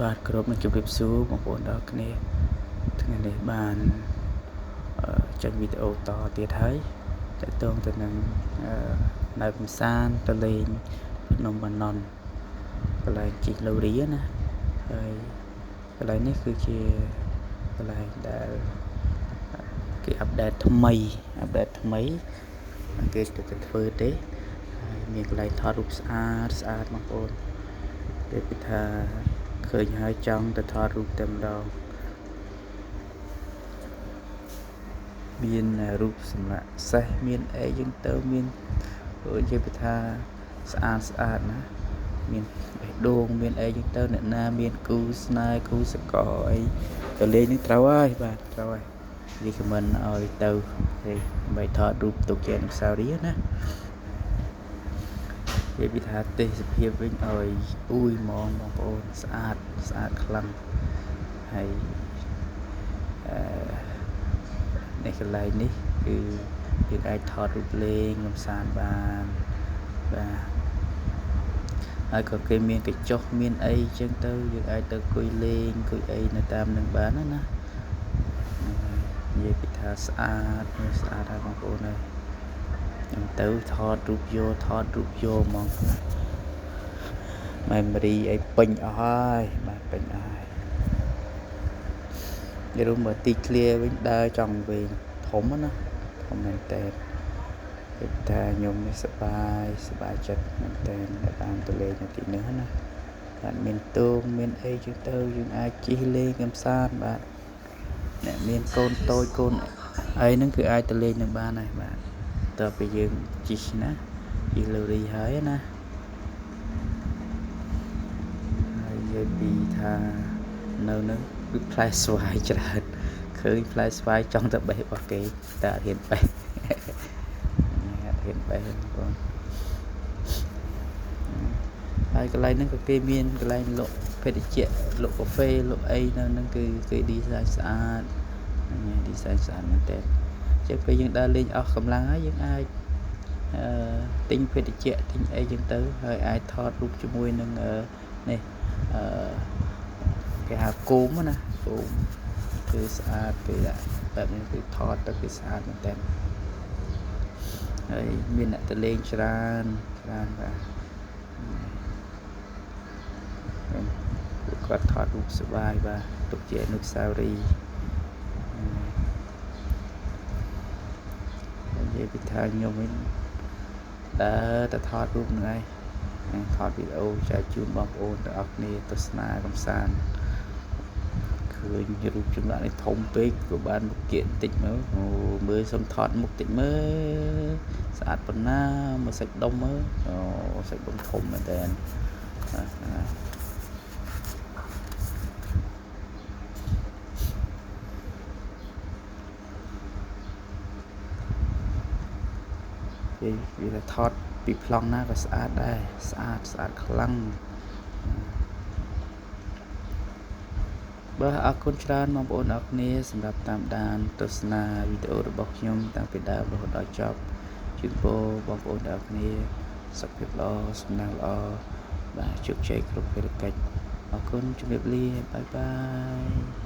បាទគោរពនឹងជម្រាបសួរបងប្អូនដល់គ្នាថ្ងៃនេះបានចេញវីដេអូតទៀតហើយតកតងទៅនឹងនៅកំសាន្តទៅលេងភ្នំបាណន់កន្លែងជិះលូរីណាហើយកន្លែងនេះគឺជាកន្លែងដែលគេអាប់ដេតថ្មីអាប់ដេតថ្មីគេទៅធ្វើទេហើយមានកន្លែងថតរូបស្អាតស្អាតបងប្អូនគេពិថាឃើញហើយចង់ទៅថតរូបតែម្ដងមានរូបសំឡាក់សេះមានអីចឹងទៅមាននិយាយពីថាស្អាតស្អាតណាមានបេះដូងមានអីចឹងទៅអ្នកណាមានគូស្នេហ៍គូសកលអីទៅលេងនឹងត្រូវហើយបាទត្រូវហើយរីកមិនឲ្យទៅទេដើម្បីថតរូបទុកជាអនុស្សាវរីយ៍ណានិយាយពីថាទេសភាពវិញឲ្យអ៊ូយហ្មងបងប្អូនស្អាតស្អាតខ្លាំងហើយអឺនេះកន្លែងនេះគឺយើងអាចថតរូបលេងកម្សាន្តបានបាទហើយក៏គេមានកញ្ចុះមានអីចឹងទៅយើងអាចទៅអង្គុយលេងអង្គុយអីនៅតាមនឹងបានណាណានិយាយពីថាស្អាតស្អាតហើយបងប្អូនហើយខ្ញុំទៅថតរូបយកថតរូបយកហ្មង memory អីពេញអស់ហើយបាទពេញអស់ហើយនិយាយរួមមើលទីឃ្លាវិញដើរចង់វិញធំណាធំមែនតើគេថាខ្ញុំនេះសប្បាយសប្បាយចិត្តមែនតើដែលបានទៅលេងនៅទីនេះណាបាទមានទូងមានអីចឹងទៅយើងអាចជិះលេងកម្សាន្តបាទអ្នកមានកូនតូចកូនអីហ្នឹងគឺអាចទៅលេងនឹងបានហើយបាទតើពេលយើងជិះណាជិះលូរីហើយណាហើយនិយាយពីថានៅនឹងគឺផ្លែស្វាយច្រើនឃើញផ្លែស្វាយចង់ទៅបេះរបស់គេតែអត់ហ៊ានបេះអត់ហ៊ានបេះបងប្អូនហើយកន្លែងហ្នឹងក៏គេមានកន្លែងលក់ភេសជ្ជៈលក់កាហ្វេលក់អីនៅហ្នឹងគឺគេ design ស្អាតហ្នឹងហើយ design ស្អាតមែនតើចឹងពេលយើងដើរលេងអស់កម្លាំងហើយយើងអាចទិញភេសជ្ជៈទិញអីចឹងទៅហើយអាចថតរូបជាមួយនឹងនេះអឺគេហៅគោមណាគោមគឺស្អាតគេដាក់បែបនេះគឺថតទៅគឺស្អាតមែនតើហើយមានអ្នកទៅលេងច្រើនច្រើនបាទពួកគាត់ថតរូបសប្បាយបាទទុកជាអនុស្សាវរីយ៍និយាយពីថាខ្ញុំវិញដើរទៅថតរូបហ្នឹងឯងថតវីដេអូចែកជូនបងប្អូនទាំងអស់គ្នាទស្សនាកម្សាន្តឃើញរូបចម្លាក់នេះធំពេកក៏បានមុខគៀកបន្តិចមើលអូមើលសុំថតមុខតិចមើលស្អាតប៉ុណ្ណាមើលសាច់ដុំមើលអូសាច់ដុំធំមែនតើបាទគេវាថាថតពីប្លង់ណាក៏ស្អាតដែរស្អាតស្អាតខ្លាំងបាទអរគុណច្រើនបងប្អូនអរគ្នាសម្រាប់តាមដានទស្សនាវីដេអូរបស់ខ្ញុំតាំងពីដើមរហូតដល់ចប់ជូនពរបងប្អូនអរគ្នាសុខភាពល្អសំណាងល្អបាទជោគជ័យគ្រប់ភារកិច្ចអរគុណជម្រាបលាបាយបាយ។